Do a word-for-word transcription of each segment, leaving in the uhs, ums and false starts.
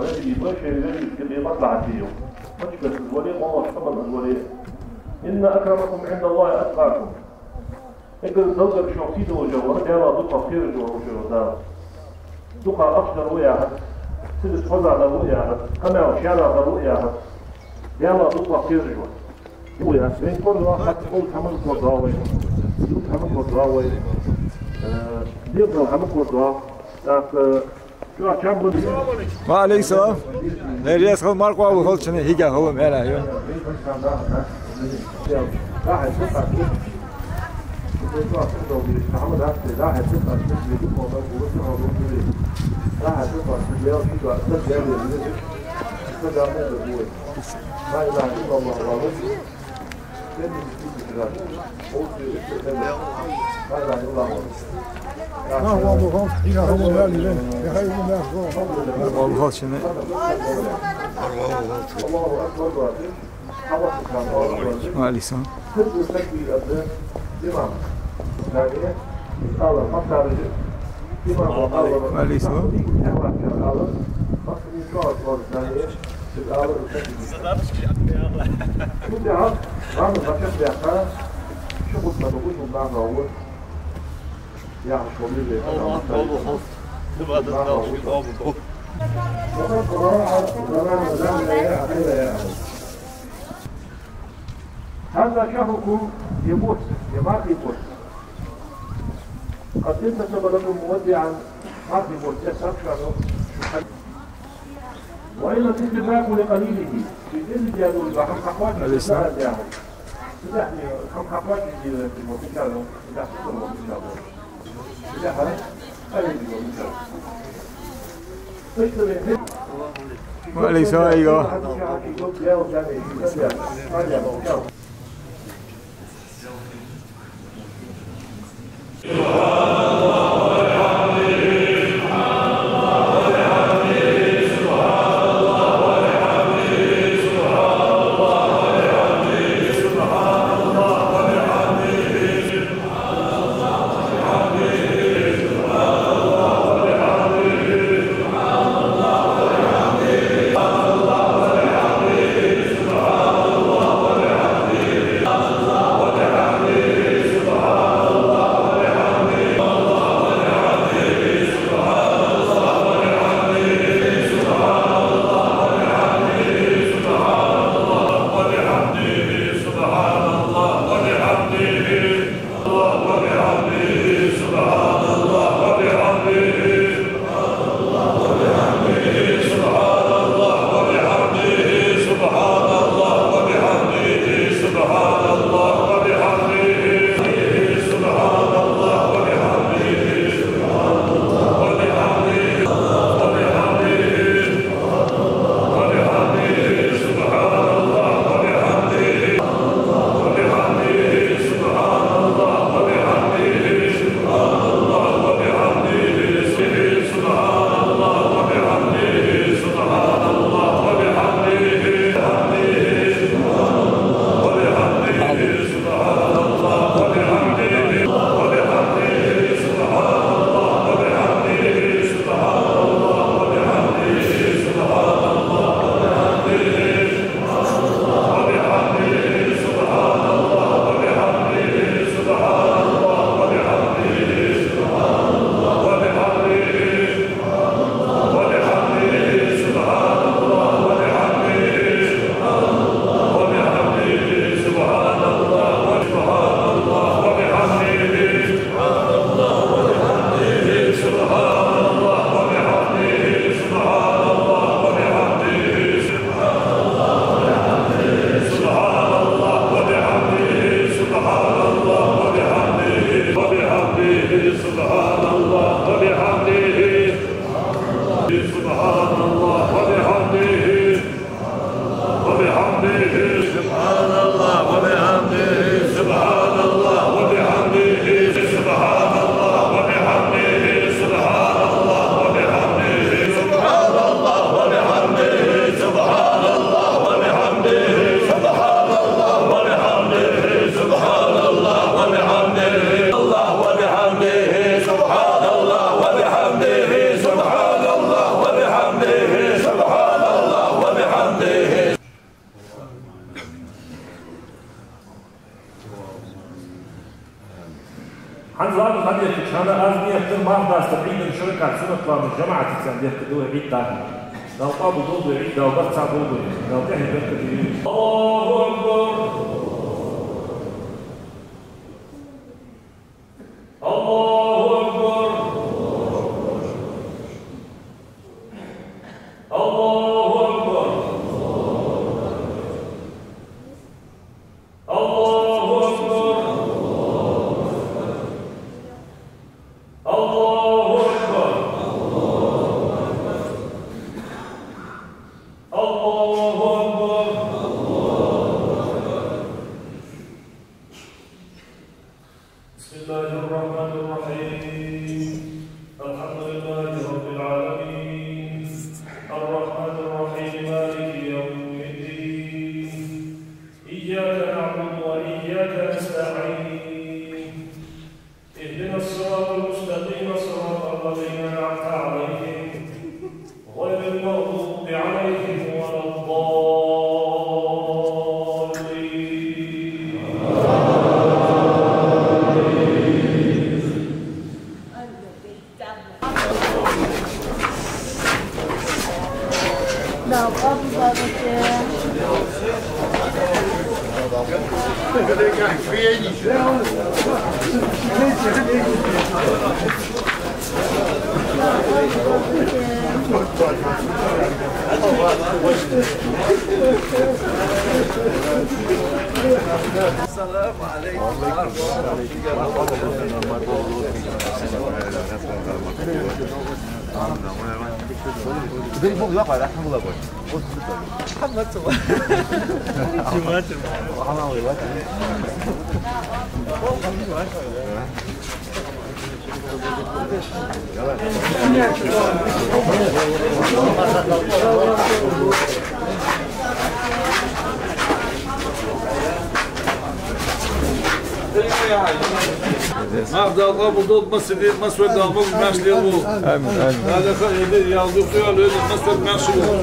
Вежарий ба, шоай вежарашка тӀа маслахьат де йоах. Мачкас из вале, къонгаш къаман из вале. إن أكرمكم عند الله أتقاكم. Эггара салгара шух сий долаш вар Даьлах дукхагӀа кхераш вар ва шоай Дала. Дукха ахча дар ва яхац, сибат хоза дар ва яхац, къамаьл шаьра дар ва яхац. Даьлах дукхагӀа кхераш вар. Ю я, вай кордоагӀа, хӀанз оал хӀама кордоагӀа вай. Ю хӀама кордоагӀа вай. Э, дегӀал хӀама кордоагӀа. Так, э, чу чам бу. Ва алейкум салам. Лерес хал маркъа ва хал чана хига хал мера ю. لا إله إلا الله. Алейкум. Алейкум. Шу тӀехьа, гӀанна бача баьхка, шу хутба ду, шу нахала ву. Я, шу милли, Аллах, Аллах, Аллах. هذا شهركم, ер бутт, ер мархий бутт. قد انتسب لكم مودعا, мархий бутт, ер саг шоана وإن الاستدراك لقليله, ший деза деза бахьан хьакхоачаш деза. Цудухьа хьакхоачаш деза, цудухьа къалин деза. Ва алейкум салам. Хьона аз бехкар мах дастар Ӏийда ши ракаӀат суннат ламаз жамаӀатаца дехка ду Ӏийд дӀа. Дала къоабал долда, Ӏийд Дала барт цхьа болба, Дала тӀехье беркате йойла. Аллаху акбар! Аллаху акбар! Аллаху акбар! Аллаху акбар! Аллаху акбар! Аллаху акбар! بسم الله الرحمن الرحيم. الحمد لله رب العالمين. الرحمن الرحيم. مالك يوم الدين. إياك نعبد وإياك نستعين. اهدنا الصراط المستقيم، صراط الذين أنعمت عليهم، غير المغضوب عليهم ولا الضالين. السلام عليكم ورحمة الله وبركاته. Бир бу лакъа, рахмалла бой. Хамат. Хамат. Мах Дала къоабал долда, масса де, масса вай Дала могаш-маьрша лелаволва. Амин, амин. Дала ха, эди, ял духу, ял эди, масса маьрша волва.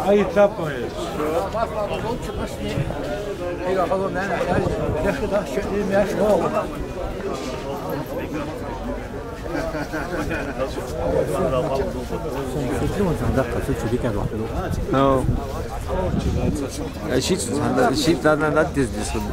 Ай, тапмай. Ау. Э, шийтта цхьан, шийтта цхьан дӀадиза деза хӀама.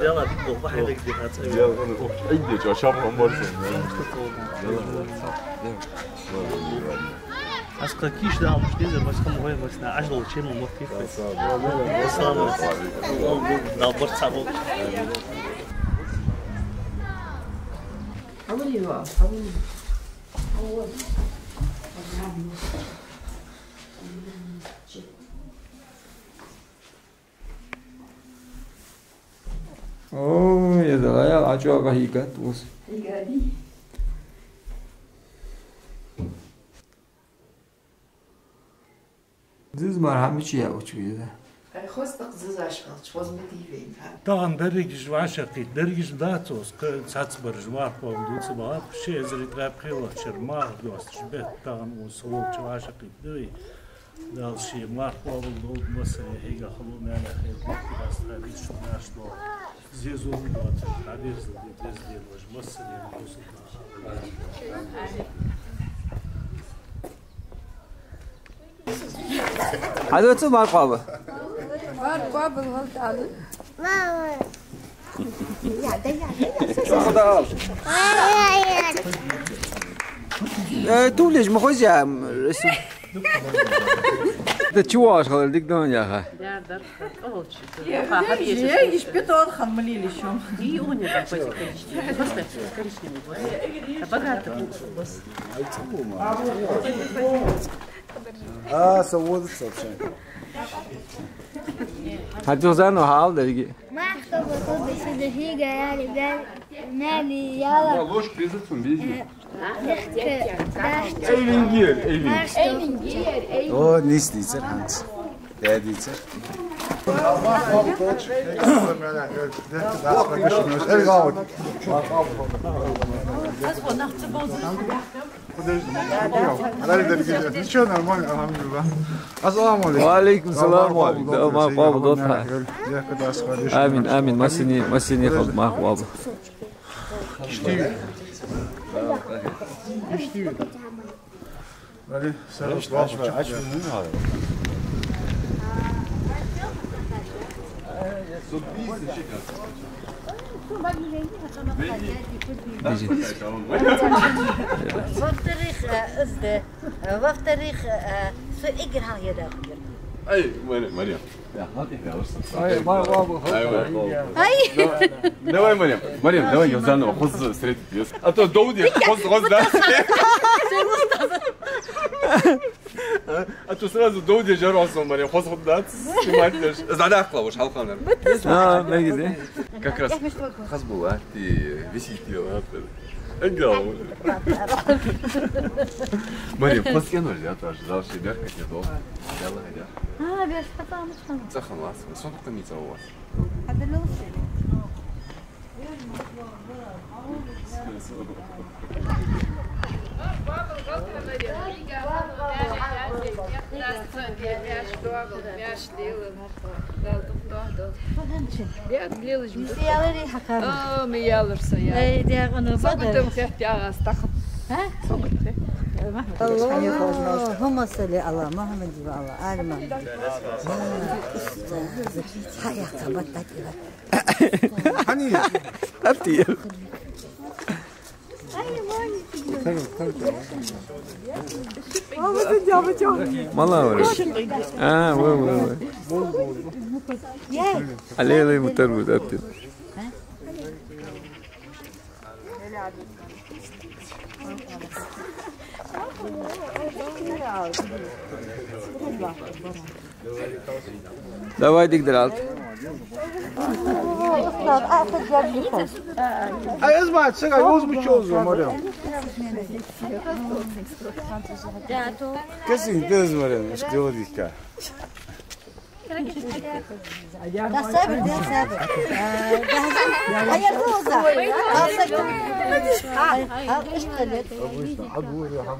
Дела, бо, бахьалак дихац. Дела, ну, ох, айде, чё, шам, ам барсан. Дела. Аз кхы киш да, ам уж деза, бас кхы мо вай, бас на ажал, чем мо тиф. Салам. Дал барт сабо. Хьавола, хьавола. Ой, я дала, я лачо, ага, хьийгад вус. Хьийгади. Зиза мара хьа мича яьлча веза? Ай, хоза тӀаккха зизаш хилча, хоза ма дий вайна. Тахан дерригаш вӀашагӀкхийтта, дерригаш дац оз, кхы цхьаццабараш марха къоабал ду ца бахаб, ши эзари ткъаь пхелагӀча шера марха доасташ бетта тахан укх со волча вӀашагӀкхийтта да вай. Дала ший марха къоабал долда, массане хьийга хало маьле хилда, мехкдаста хьадийцача наш до. Зе зулам доацаш, хьадерзал де, деза ден важ, массане хусуд. Хьадоцу марха къоабал? Марха къоабал хилда. Э, тулеш ма хоза, м, ресу. Да чего аж хала дик дон яха? Да, да. Е, иш бетон хан малили шом. И у не такой коричневый. Просто коричневый вот. Богатый вкус. А, со водит вообще. Хьадузану хьал дерги. Марха къоабал хилда шуга, хьийга, я ребят, маьле яла. Ма, ложка беза цун, беза. Э, легко, да. Эйвингер, эйвинг. Марха къоабал. О, нийса дийцар хӀанз. Даь дийцар. Ничего, нормально, алхьамдулиллахӀ. Ассаламу Ӏалайкум. Ва Ӏалайкум салам, ва Ӏалайкум. Марха къоабал долда. Амин, амин. Массане, массане хилда марха къоабал. Иштта. Али, сараш бахучу. Во-вторых, э, из да. Э, во-вторых, э, со эггара хьалха яда хьона. Ай, Марьям, Марьям. Ай, ма, ва, ва, ва. Ай, ва, ва. Ай. Давай, Марьям. Марьям, давай, я заново. Хоза встретить. А то доводи, хоза, хоза, да? А то сразу доводи, жаргӀа со, Марьям, хоза, хоза, да? Снимать деш. Задахла уж, хьалха, наверное. А, мегаде. Как раз хоза была, ты висит, я, ладно. Эггара. Марьям, хоза кӀен вар, я тоже. Дала ший беркате долда. Ялла, хьадя. А, беркате, потому что. Цахамас, сон тукъами цавас. Ялари хьакхар. О, ма ялар со, я. Ай, дегӀана. Согутам хет, я, ас тахаб. А? Согутам. اللهم صل على محمد وعلى آل محمد. Хьаяхка баттакира. Хьани? Атти. Мала вара? А, ва, ва, ва. Алле, алле, мутар, мутар. Давай, дик дралт. А я знаю, цыган, возьми, чё за, Марьям? Кэсин, ты, Марьям, что дика? Да, сабир, да, сабир. Э, да, а я роза. А, сабир. А, а, а, что ли? Обычно, а двое, а.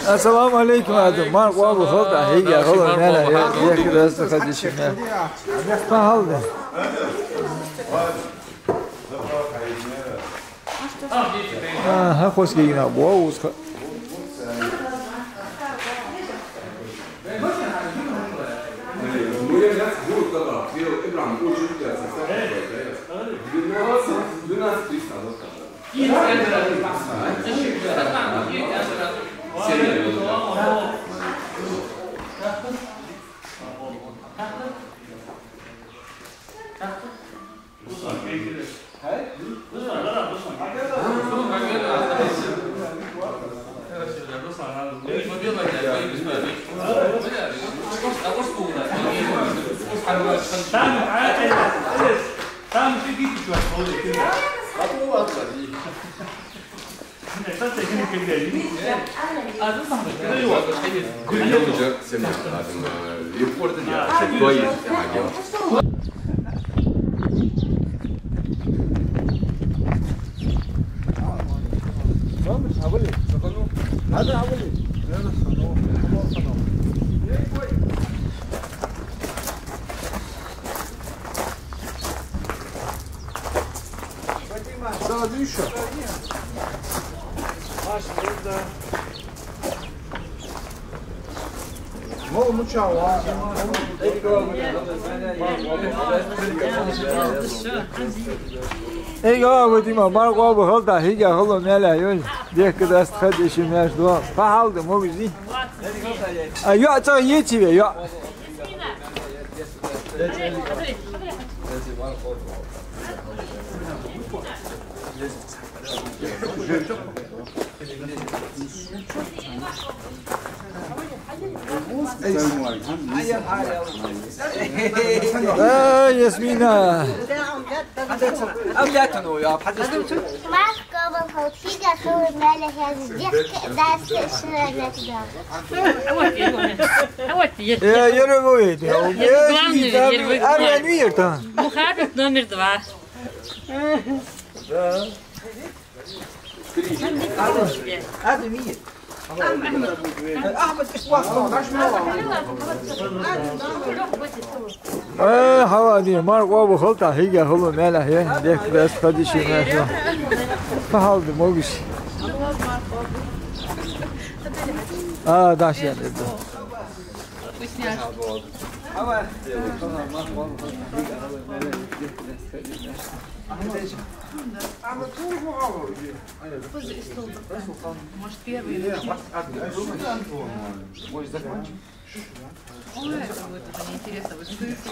Ассаламу Ӏалайкум, Адам. Марха къоабал хилда, хьийга хало, мел я, дехка даста хадиша мел. Ма хьал да. А, хьа хоза кегий нах ба укхаза. Эй, га, Вадима, марха къоабал хилда, хьийга хало, мел я, йой. Дехка даста хадиша мел доагӀа. Хьа хьал да, могаш дий? А, йоӀ цхьа еций вай, йоӀ? Э, Ясмина. Марха къоабал хилда, хьийга хало, мел я, дехка даста шера мел доагӀа. Э, ервой. Главный, ервой. Армян вир та. Мухаббат номер два. Да. Адам вир. Э, хьавади, марха къоабал хилда, хьийга хало маьлехь я, дехка даста, кхы дийша маьлехь я. Фу хьал да, могаш? А, даш я, да. Вкусняшки. Может, первый начнём? Ой, это вот, это неинтересно, вот что если...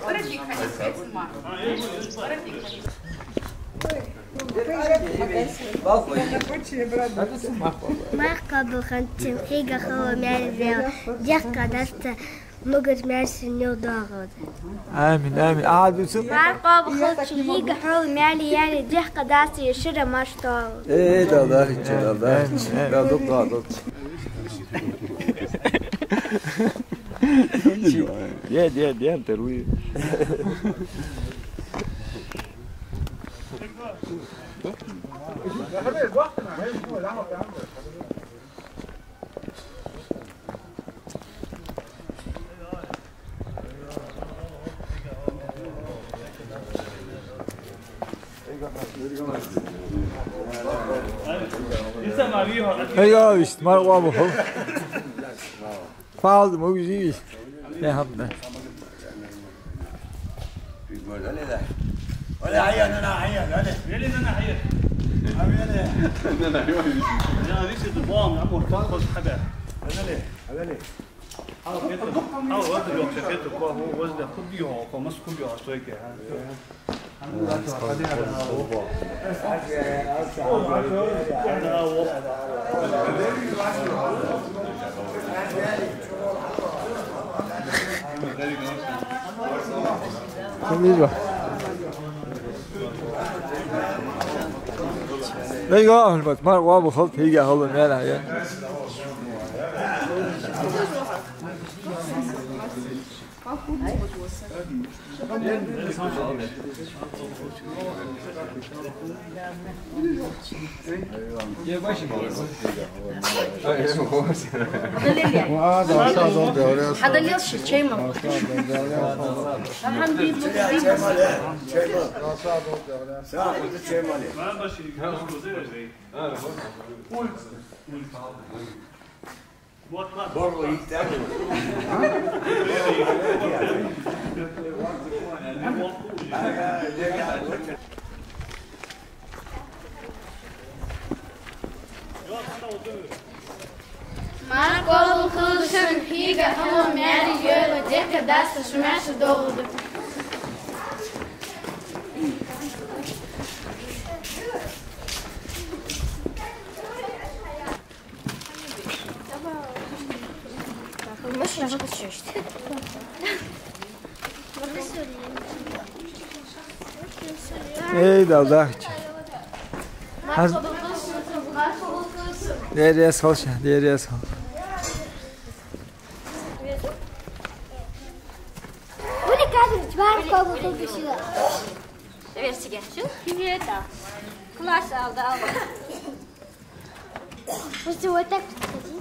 Воротник, ходи, свет сама. Воротник, ходи. Марха къоабал хилда шун, хьийга хало маьлехь я, дехка даста, могаш-маьрша нийсдоагӀалда. Амин, амин. Ахьа дувцал. Марха къоабал хилда шун, хьийга хало маьлехь я, дехка даста, шера маьрша доагӀалда. Э, Дала дахийта, Дала дахийта. Амин, амин. Дала дукха, дукха. Де, де, де, антер уй. Эй, я вист, марха къоабал хилда. Фу хьал да, могаш я? Э, хӀама да. Эй, я Ахьмад, марха къоабал хилда, хьийга хало маьлехь я. Хьадалел ши чай ма. Алхьамдулиллахь. Марха къоабал хилда шун, хьийга хало маьлехь я, дехка даста, шера маьрша доагӀалда. Эй, Дала дахийта. Дерригаш хьалха, дерригаш хьалха. Уликадр, марха къоабал хилда шун. Версиге. Шун? Привет. Класс алда, алда. Просто вот так подходи.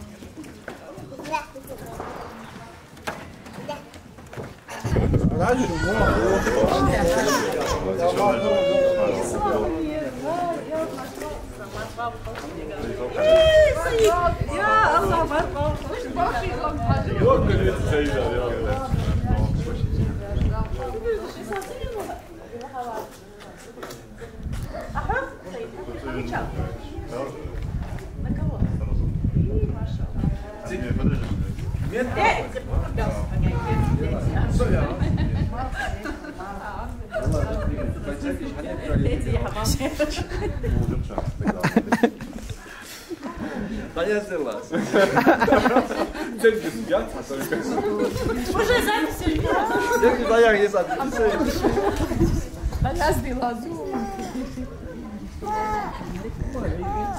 Хьан яздеш? Церг яц, а только. Уже запись. Церг даях, есть запись. Хьан яздеш?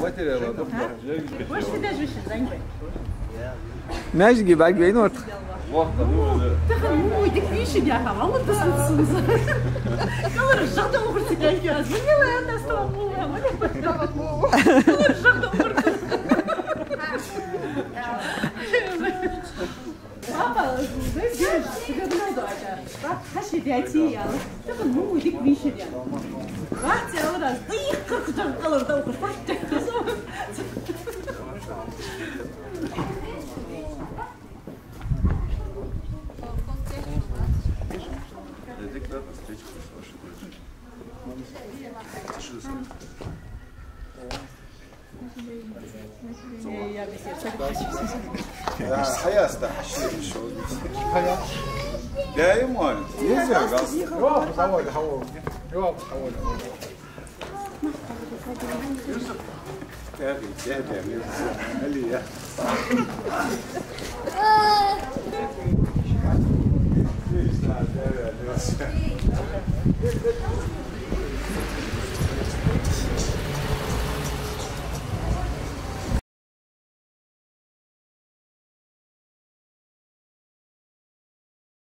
Материал, а только. Можешь ты даже выше, занять? Маьждиге бӀаргавайнавар тха. Тахан мо дика вийшар яха, валлахӀи, дас луцсунза. Калар жагӀда ухар ца кайки аз. Мила даста мо, мо. Калар жагӀда ухар. Папа, знаешь, где же? Ты как много это? Пап, хаши дяти, я. Тахан мо дика вийшар яха. Вахте алраз. Ай, как там калар да ухар. Хьаяста хьаший шо. Даим он. Нельзя, газ. Йоп, давай, давай. Йоп, давай, давай. Тяги, тяги, нельзя. Алия.